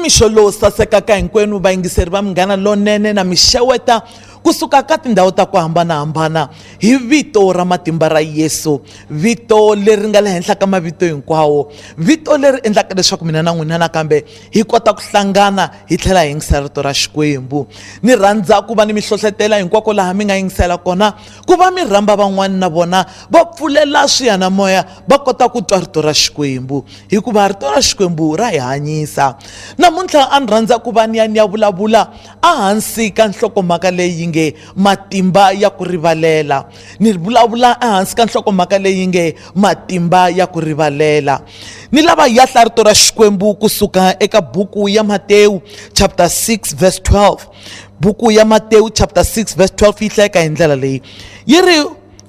Mixo lowu sasekaka hinkwenu vayingiseri va Munghana Lonene na mi xeweta kusuka ka tindhawu ta ku hambanahambana hi vito ra matimba ra Yesu, vito leri nga le henhla ka mavito hinkwawo, vito leri endlaka leswaku mina na n'wina nakambe hi kota ku hlangana hi tlhela hi yingisela rito ra Xikwembu. Ni rhandza ku va ni mi hlohletela hinkwako laha mi nga yingisela kona ku va mi rhamba van'wana na vona va pfulela swiyanimoya va kota ku twa rito ra Xikwembu, hikuva rito ra Xikwembu ra hi hanyisa. Namuntlha a ni rhandza ku va ni ya ni ya vulavula ehansi ka nhlokomhaka leyi yi nge matimba ya ku rivalela. Ni vulavula ehansi ka nhlokomhaka leyi nge matimba ya ku rivalela. Ni lava hi ya hlaya rito ra Xikwembu kusuka eka buku ya Matewu chapter 6 verse 12. Buku ya Matewu chapter 6 verse 12 yi hlayeka hi ndlela leyi, yi ri,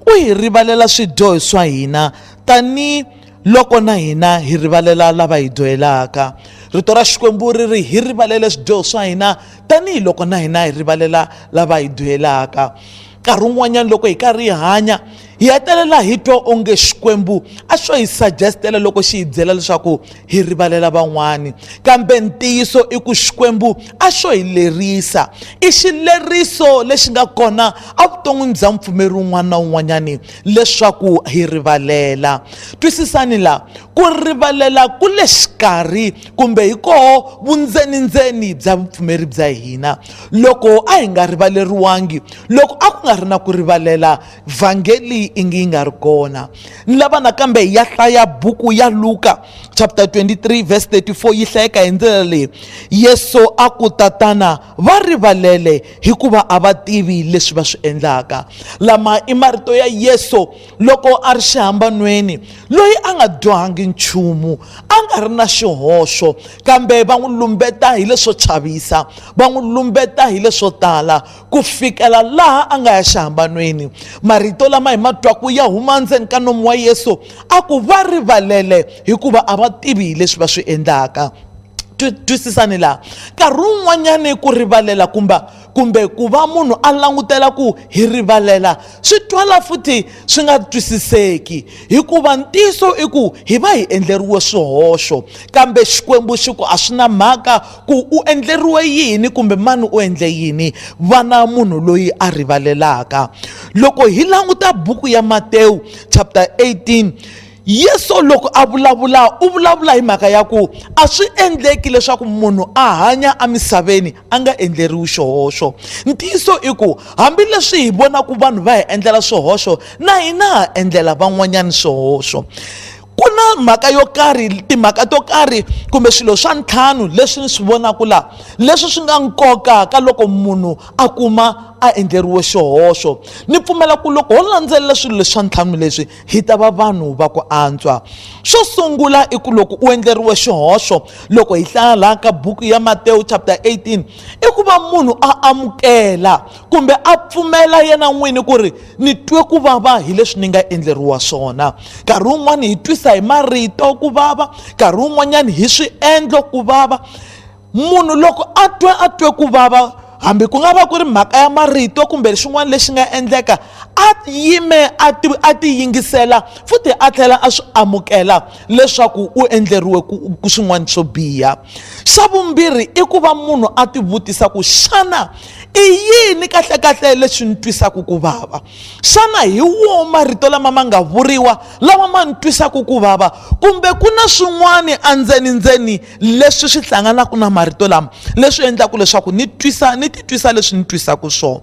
U hi rivalela swidyoho swa hina tani loko na hina hi rivalela lava hi dyohelaka. Rito ra Xikwembu ri ri hi rivalele swidyoho swa hina tanihiloko na hina hi rivalela lava hi dyohelaka. Nkarhi wun'wanyana loko hi karhi hi hanya hi hetelela hi twa onge Xikwembu a xo hi suggestela loko xi hi byela leswaku hi rivalela van'wani, kambe ntiyiso i ku Xikwembu a xo hi lerisa. I xileriso lexi nga kona evuton'wini bya mupfumeri wun'wana na wun'wanyani leswaku hi rivalela. Twisisani la, ku rivalela ku le xikarhi kumbe hi koho vundzenindzeni bya vupfumeri bya hina. Loko a hi nga rivaleriwangi, loko a ku nga ri na ku rivalela, vhangeli ingi yi nga ri kona. Ni lava nakambe hi ya hlaya buku ya Luka chapter 23 verse 34, yi hlayeka hi ndlela leyi, Yesu a ku, Tatana, va rivalele, hikuva a va tivi leswi va swi endlaka. Lama i marito ya Yesu loko a ri xihambanweni, loyi a nga dyohangi nchumu, a nga ri na xihoxo, kambe va n'wi lumbeta hi leswo chavisa, va n'wi lumbeta hi leswo tala, ku fikela laha a nga ya xihambanweni. Marito lama hi ma twaku ya huma ndzeni ka nomu wa Yesu, a ku, va rivalele, hikuva a va tivi leswi va swi endlaka. Twisisani laha, nkarhi wun'wanyani ku rivalela kumbe ku va munhu a langutela ku hi rivalela swi twala futhi swi nga twisiseki, hikuva ntiyiso i ku hi va hi endleriwe swihoxo, kambe Xikwembu xi ku a swi na mhaka ku u endleriwe yini kumbe mani u endle yini, vana munhu loyi a rivalelaka. Loko hi languta buku ya Matewu chapter 18, Yesu loko a vulavula u vulavula hi mhaka ya ku a swi endleki leswaku munhu a hanya emisaveni a nga endleriwi xihoxo. Ntiyiso i ku hambileswi hi vonaka vanhu va hi endlela swihoxo, na hina ha endlela van'wanyana swihoxo. Ku na mhaka yo karhi, timhaka to karhi kumbe swilo swa ntlhanu leswi ni swi vonaka la, leswi swi nga nkoka ka loko munhu a kuma a endleriwe xihoxo. Ni pfumela ku loko ho landzelela swilo leswi swa ntlhanu leswi, hi ta va vanhu va ku antswa. Xo sungula i ku loko u endleriwe xihoxo, loko hi hlaya laha ka buku ya Matewu chapter 18, i ku va munhu a amukela kumbe a pfumela yena n'wini ku ri ni twe ku vava hi leswi ni nga endleriwa swona. Nkarhi wun'wani hi twisa hi marito ku vava, nkarhi wun'wanyani hi swiendlo ku vava. Munhu loko a twa a twe ku vava, hambi ku nga va ku ri mhaka ya marito kumbe xin'wana lexi nga endleka, a yime a ti a ti yingisela futhi a tlhela a swi amukela leswaku u endleriwe ku swin'wana swo biha. Xa vumbirhi i ku va munhu a ti vutisa ku xana i yini kahlekahle lexi ni twisaka ku vava? Xana hi woho marito lama ma nga vuriwa lawa ma ni twisaka ku vava, kumbe ku na swin'wana endzeni-ndzeni leswi swi hlanganaka na marito lama leswi endlaka leswaku ni twisa ni titwisa leswi ni twisaka swona?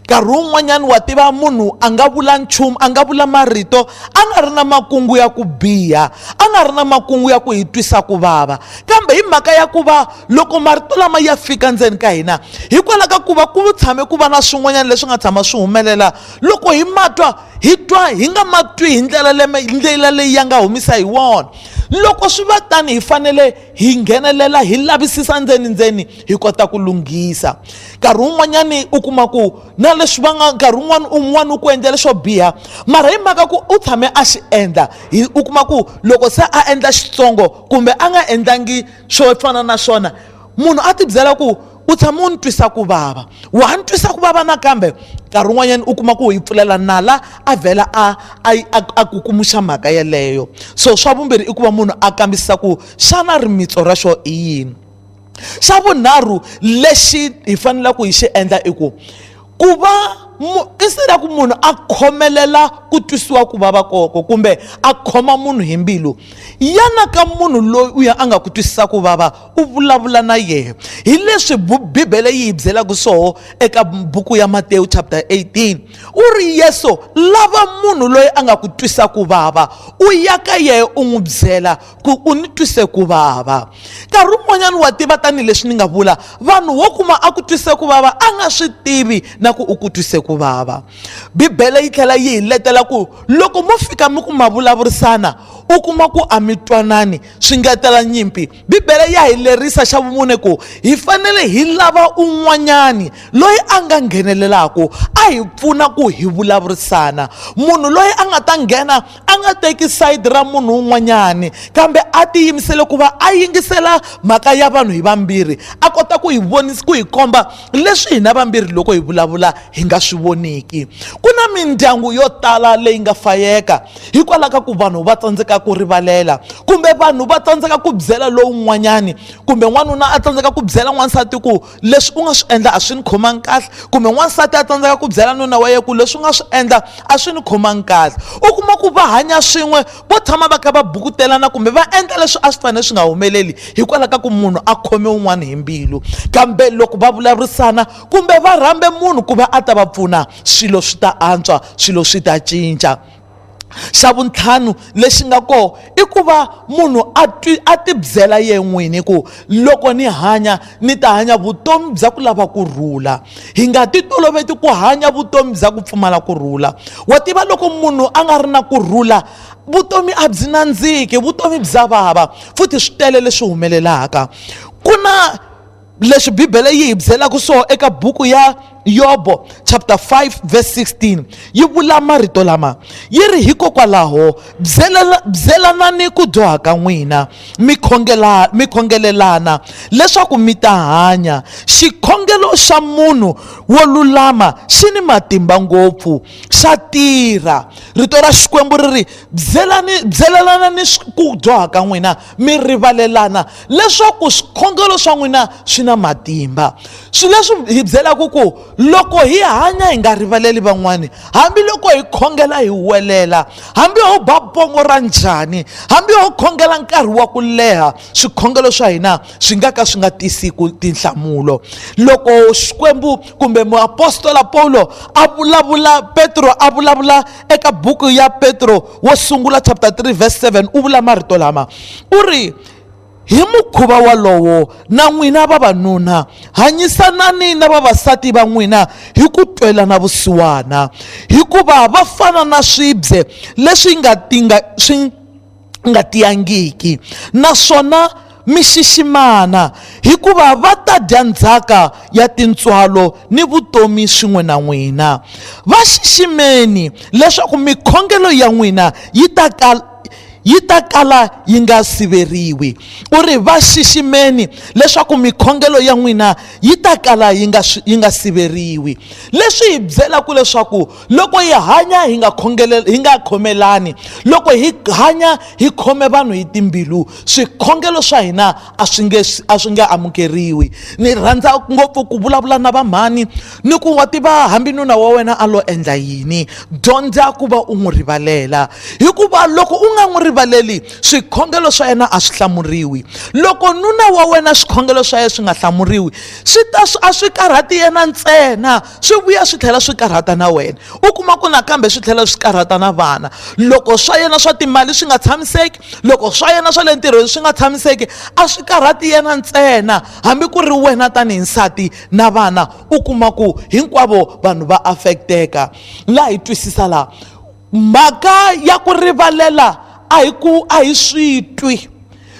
Nkarhi wun'wanyana wa tiva munhu a nga vula nchumu, a nga vula marito a nga ri na makungu ya ku biha, a nga ri na makungu ya ku hi twisa ku vava, kambe hi mhaka ya ku va loko marito lama ya fika ndzeni ka hina, hikwalaho ka ku va ku tshame ku va na swin'wanyana leswi nga tshama swi humelela, loko hi ma twa hi twa hi nga ma twi hi ndlela ndlela leyi ya nga humisa hi wona. Loko swi va tani, hi fanele hi nghenelela, hi lavisisa ndzeni ndzeni, hi kota ku lunghisa. Nkarhi wun'wanyani u kuma ku na leswi va nga, nkarhi wun'wani un'wana u ku endlele swo biha, mara hi mhaka ku u tshame a xi endla, hi u kuma ku loko se a endla xitsongo kumbe a nga endlangi swo fana na swona, munhu a ti byela ku u tshame u ni twisa ku vava, wa ha ni twisa ku vava nakambe. Nkarhi wun'wanyana u kuma ku hi pfulela nala a vhela a kukumuxa mhaka yeleyo. So swa vumbirhi i ku va munhu a kambisisa ku xana rimitso ra xo i yini. Xa vunharhu lexi hi faneleke hi xi endla i ku ku va instead ya ku munhu a khomelela ku twisiwa ku vava koko kumbe a khoma munhu hi mbilu, yana ka munhu loyi u ya a nga ku twisisa ku vava u vulavula na yehe. Hi leswi Bibele yi hi byelaka swoho eka buku ya Matewu chapter 18, u ri Yesu lava munhu loyi a nga ku twisa ku vava, u ya ka yehe u n'wi byela ku u ni twise ku vava. Nkarhi wun'wanyana wa tiva, tanihileswi ni nga vula, vanhu wo kuma a ku twise ku vava a nga swi tivi na ku u ku twise ku vava. Bibele yi tlhela yi hi letela ku loko mo fika mi ku ma vulavurisana u kuma ku a mi twanani, swi ngetela nyimpi. Bibele ya hi lerisa xa vumune ku hi fanele hi lava un'wanyani loyi a nga nghenelelaka a hi pfuna ku hi vulavurisana, munhu loyi a nga ta nghena a nga teki sayiti ra munhu un'wanyani, kambe a tiyimisele ku va a yingisela mhaka ya vanhu hi vambirhi, a kota ku hi vonisa, ku hi komba leswi hina vambirhi loko hi vulavula hi nga swi voniki. Ku na mindyangu yo tala leyi nga fayeka hikwalaho ka ku vanhu va tsandzeka ku rivalela, kumbe vanhu va tsandzeka ku byela lowun'wanyani, kumbe n'wanuna a tsandzeka ku byela n'wansati ku leswi u nga swi endla a swi ni khomangi kahle, kumbe n'wansati a tsandzeka ku byela nuna wa yena ku leswi u nga swi endla a swi ni khomangi kahle. U kuma ku va hanya swin'we, vo tshama va kha va bukutelana kumbe va endla leswi a swi fanele swi nga humeleli hikwalaho ka ku munhu a khome un'wana hi mbilu. Kambe loko va vulavurisana kumbe va rhambe munhu ku va a ta va pfuna, swilo swi ta antswa, swilo swi ta cinca. Xa vuntlhanu lexi nga kona i ku va munhu a twi a tibyela ye n'wini ku loko ni hanya ni ta hanya vutomi bya ku lava ku rhula. Hi nga ti toloveti ku hanya vutomi bya ku pfumala ku rhula. Wa tiva loko munhu a nga ri na ku rhula, vutomi a byi nandziki, vutomi bya vava, futhi swi tele leswi humelelaka. Ku na leswi Bibele yi hi byelaka swona eka buku ya Yobo chapter 5 verse 16, yi vula marito lama, yi ri hikokwalaho byelanani ku dyoha ka n'wina, mi khongela, mi khongelelana leswaku mi ta hanya. Xikhongelo xa munhu wo lulama xi ni matimba ngopfu, xa tirha. Rito ra Xikwembu ri ri byelelanani ku dyoha ka n'wina, mi rivalelana leswaku swikhongelo swa n'wina swi na matimba. Swilo leswi hi byelaka ku loko hi hanya hi nga rivaleli van'wani, hambiloko hi khongela hi welela, hambi ho ba pongo ra njhani, hambi ho khongela nkarhi wa ku leha, swikhongelo swa hina swi nga ka swi nga tisi ku tinhlamulo. Loko Xikwembu kumbe muapostola Pawulo a vulavula, Petro a vulavula eka buku ya Petro wo sungula chapter 3 verse 7, u vula marito lama, u ri hi mukhuva walowo na n'wina vavanuna hanyisanani na vavasati va n'wina hi ku twelana vusiwana, hikuva va fana na swibye leswi nga tinga swi nga tiyangiki, naswona mi xiximana, hikuva va ta dya ndzhaka ya tintswalo ni vutomi swin'we na n'wina. Va xiximeni leswaku mikhongelo ya n'wina yi ta kala yi ta kala yi nga siveriwi. U ri va xiximeni leswaku mikhongelo ya n'wina yi ta kala yi nga yi nga siveriwi. Leswi hi byelaka leswaku loko hi hanya hi nga khongeleli, hi nga khomelani, loko hi hanya hi khome vanhu hi timbilu, swikhongelo swa hina a swi nge a swi nge amukeriwi. Ni rhandza ngopfu ku vulavula na vamhani ni ku wa tiva hambi nuna wa wena a lo endla yini, dyondza ku va u n'wi rivalela, hikuva loko u nga n'wi rivaleli swikhongelo swa yena a swi hlamuriwi. Loko nuna wa wena swikhongelo swa yena swi nga hlamuriwi, swi ta a swi karhati yena ntsena, swi vuya swi tlhela swi karhata na wena. U kuma ku nakambe swi tlhela swi karhata na vana. Loko swa yena swa timali swi nga tshamiseki, loko swa yena swa le ntirhweni swi nga tshamiseki, a swi karhati yena ntsena, hambi ku ri wena tanihi nsati na vana, u kuma ku hinkwavo vanhu va affecteka. Laha hi twisisa laha mhaka ya ku rivalela a hi ku a hi swi twi.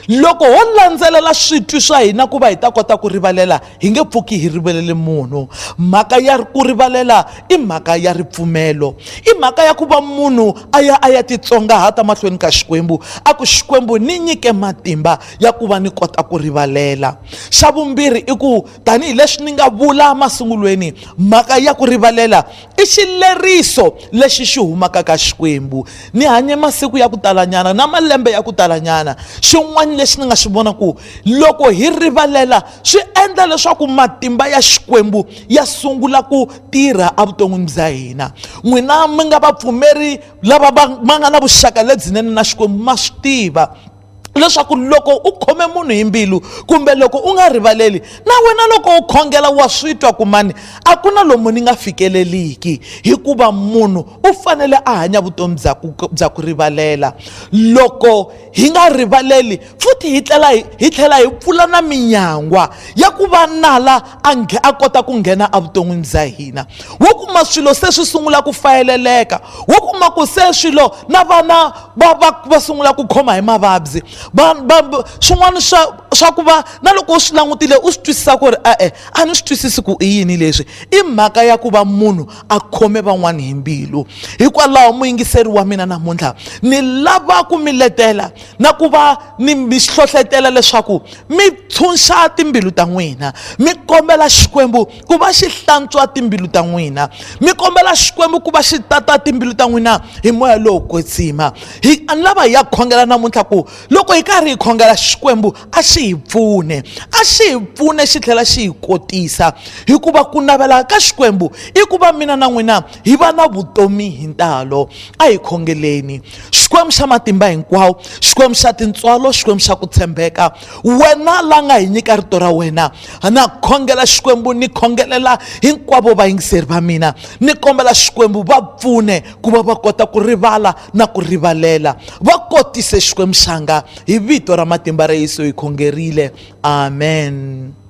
Loko ho landzelela switwi swa hina ku va hi ta kota ku rivalela, hi nge pfuki hi rivalele munhu. Mhaka ya ku rivalela i mhaka ya ripfumelo, i mhaka ya ku va munhu a ya a ya titsongahata mahlweni ka Xikwembu, a ku Xikwembu ni nyike matimba ya ku va ni kota ku rivalela. Xa vumbirhi i ku tanihileswi ni nga vula masungulweni, mhaka ya ku rivalela i xileriso lexi xi humaka ka Xikwembu. Ni hanye masiku ya ku talanyana na malembe ya ku talanyana. Xin'wana lexi ni nga xi vona ku loko hi rivalela swi endla leswaku matimba ya Xikwembu ya sungula ku tirha evuton'wini bya hina. N'wina mi nga vapfumeri lava va nga na vuxaka lebyinene na Xikwembu ma swi tiva leswaku loko u khome munhu hi mbilu kumbe loko u nga rivaleli, na wena loko u khongela wa swi twa ku mani a ku na lomu ni nga fikeleliki, hikuva munhu u fanele a hanya vutomi bya ku rivalela. Loko hi nga rivaleli futhi hi tlela hi tlhela hi pfula na minyangwa ya ku va nala a kota ku nghena evuton'wini bya hina. Wo kuma swilo se swi sungula ku fayeleleka, wo kuma ku se swilo na vana va sungula ku khoma hi mavabyi, swin'wana swa ku va na loko u swi langutile u swi twisisa ku ri e-e a ni swi twisisi ku i yini leswi. I mhaka ya ku va munhu a khome van'wani hi mbilu. Hikwalaho muyingiseri wa mina namuntlha ni lava ku mi letela na ku va ni mi hlohletela leswaku mi tshunxa timbilu ta n'wina, mi kombela Xikwembu ku va xi hlantswa timbilu ta n'wina, mi kombela Xikwembu ku va xi tata timbilu ta n'wina hi moya lowo kwetsima. Hi a ni lava hi ya khongela namuntlha ku loko hi karhi hi khongela Xikwembu a xi hi pfune, a xi hi pfune xi tlhela xi hi kotisa, hikuva ku navela ka Xikwembu i ku va mina na n'wina hi va na vutomi hi ntalo. A hi khongeleni. Xikwembu xa matimba hinkwawo, Xikwembu xa tintswalo, Xikwembu xa ku tshembeka, wena la nga hi nyika rito ra wena, na khongela Xikwembu, ni khongelela hinkwavo vayingiseri va mina, ni kombela Xikwembu va pfune ku va va kota ku rivala na ku rivalela. Va kotise Xikwembu xanga, hi vito ra matimba ra Yesu hi khongerile, amen.